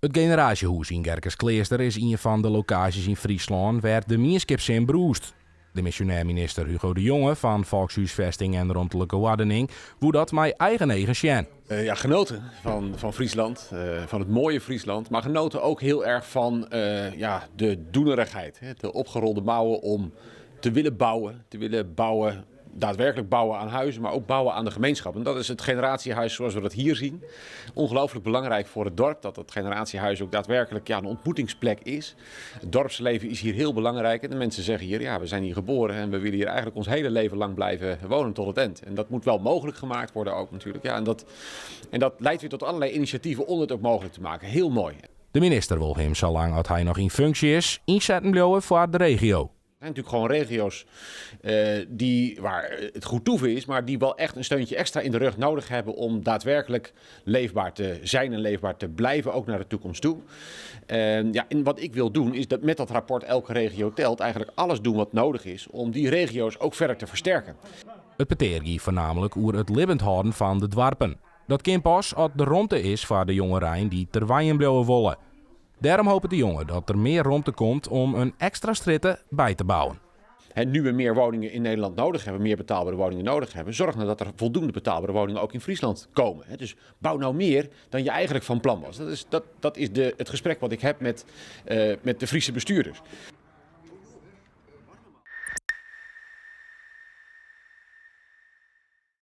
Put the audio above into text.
It Generaasjehûs yn Gerkeskleaster is ien fan de lokaasjes yn Fryslân wêr't de mienskipssin brûst. Demisjonêr minister Hugo de Jonge fan Folkshúsfesting en Romtelike Oardening woe dat mei eigen eagen sjen. Ja, genoten van Friesland, van het mooie Friesland, maar genoten ook heel erg van ja, de doenerigheid, de opgerolde mouwen om te willen bouwen, te willen bouwen, daadwerkelijk bouwen aan huizen, maar ook bouwen aan de gemeenschap. En dat is het generatiehuis zoals we dat hier zien. Ongelooflijk belangrijk voor het dorp, dat het generatiehuis ook daadwerkelijk, ja, een ontmoetingsplek is. Het dorpsleven is hier heel belangrijk en de mensen zeggen hier, ja, we zijn hier geboren en we willen hier eigenlijk ons hele leven lang blijven wonen tot het eind. En dat moet wel mogelijk gemaakt worden ook natuurlijk. Ja, en dat leidt weer tot allerlei initiatieven om het ook mogelijk te maken. Heel mooi. De minister wol him salang as hy noch yn funksje is ynsetten bliuwe foar de regio. Er zijn natuurlijk gewoon regio's waar het goed toeven is, maar die wel echt een steuntje extra in de rug nodig hebben om daadwerkelijk leefbaar te zijn en leefbaar te blijven, ook naar de toekomst toe. Ja, en wat ik wil doen is dat met dat rapport Elke Regio Telt eigenlijk alles doen wat nodig is om die regio's ook verder te versterken. It petear gie foarnaamlik oer it libbend hâlden fan de doarpen. Dat kin pas as der romte is foar de jongerein dy't der wenjen bliuwe wolle. Dêrom hopet De Jonge dat der mear romte komt om in ekstra strjitte by te bouwen. En nu we meer woningen in Nederland nodig hebben, meer betaalbare woningen nodig hebben, zorg nou dat er voldoende betaalbare woningen ook in Friesland komen. Dus bouw nou meer dan je eigenlijk van plan was. Dat is het gesprek wat ik heb met de Friese bestuurders.